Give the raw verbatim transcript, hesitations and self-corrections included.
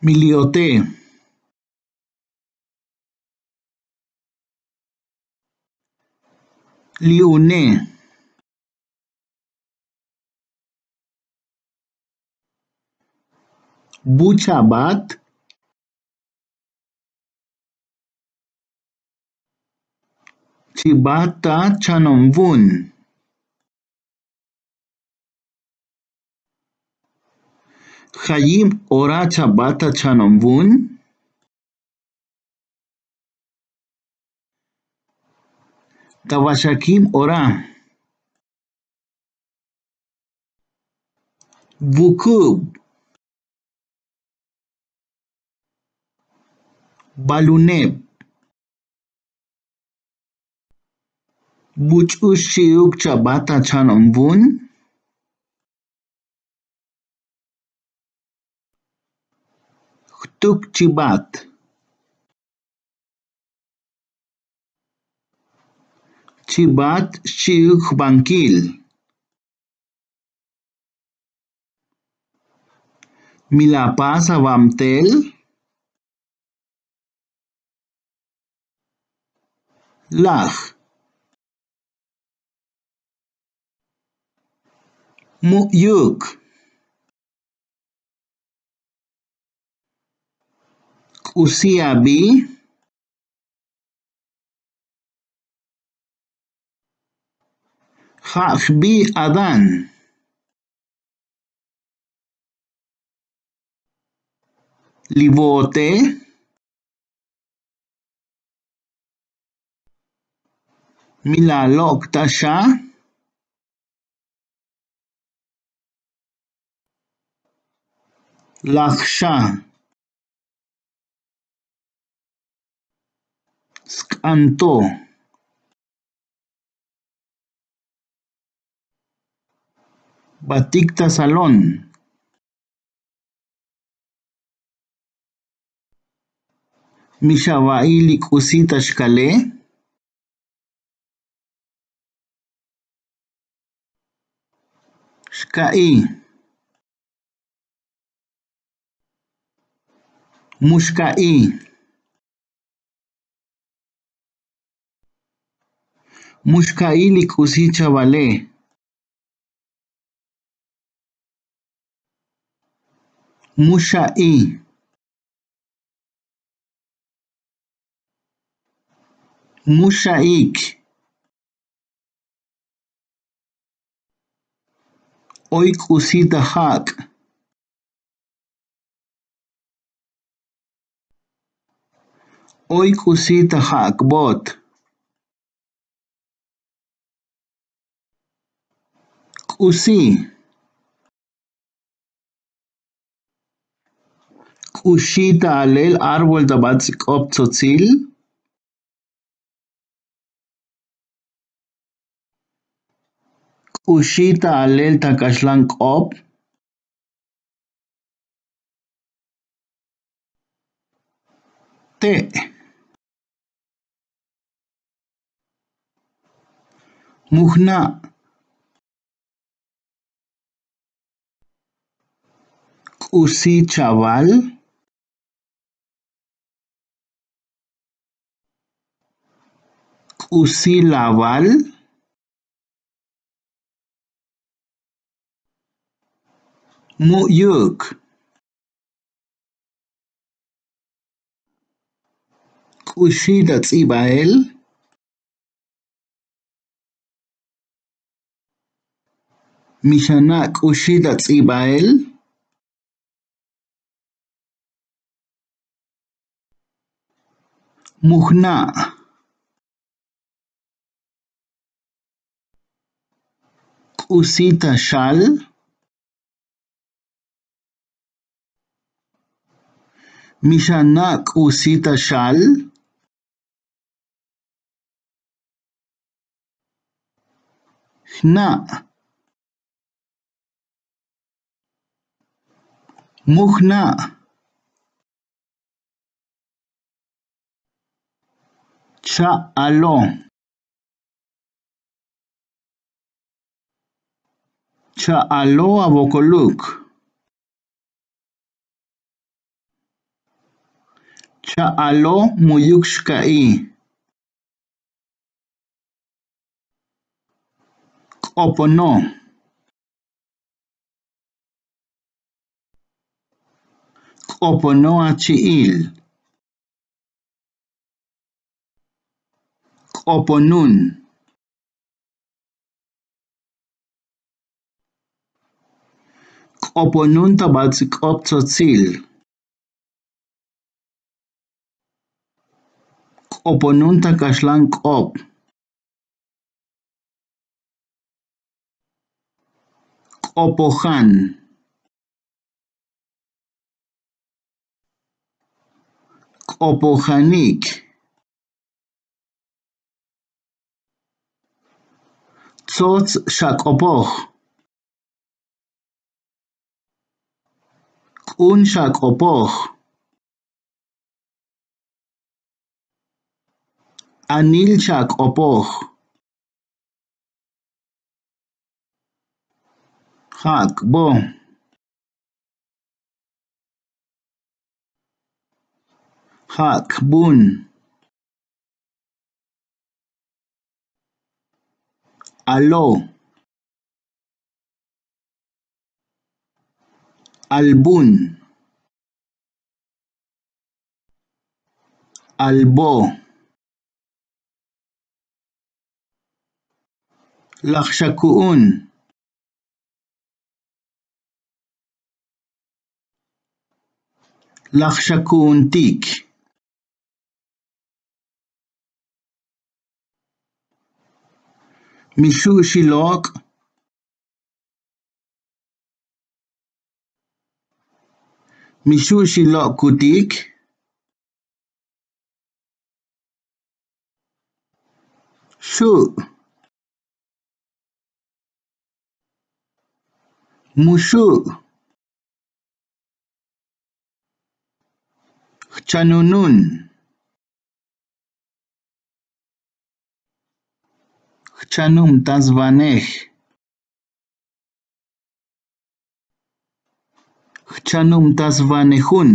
Miliote. Liune. Buchabat. Chibata chanom vun. Jayib ora chabata chanom vun. Tavaxakib ora. Vukub. Baluneb. Buch'ux chi'uk chabata chanom vun. Jtuk chibat. Chibat xchi'uk jbankil. Mi la pas avamtel. Laj. Mu'yuk. K'usi abi. Ja' jbi adan. Li vo'ote. Mi la lok' ta xa. Laj xa. Sk'anto. Batik ta salón. Mi xa va'i li k'usi ta xkale. Xka'i. Mu xka'i. Mu xka'i li k'usi chavale. Mu xa'i. Mu xa'ik. Oy k'usi ta jak'. Oy k'usi ta jak'bot. K'usi. K'uxi ta alel árbol ta bat tsik'op tsotzil. K'uxi ta alel ta kaxlan k'op. Te'. Mu jna'. K'usi chaval. K'usi laval. Mu'yuk. K'uxi ta ts'ibael. Mi xa na' k'uxi ta ts'ibael. Mu jna'. K'usi ta xal. Mi xa na' k'usi ta xal. Jna'. Mu jna'. Cha'alo. Cha'alo avokoluk. Cha'alo muyuk xka'i. K'opono. K'opono achi'il. K'oponun. K'oponun ta bats'il k'op tsotsil. K'oponun ta kaxlan k'op. K'opojan. K'opojanik. Tsots xak'opoj. K'un xak'opoj. Anil xak'opoj. Jak'bo. Jak'bun. Alo. Albun. Albo. Laj xa ku'un. Laj xa ku'untik. Mi xu' xilok'. Mi xu' xilok' kutik. Xu'. Mu xu'. Jchanunun. Jchanum ta svanej. Jchanum ta svanejun.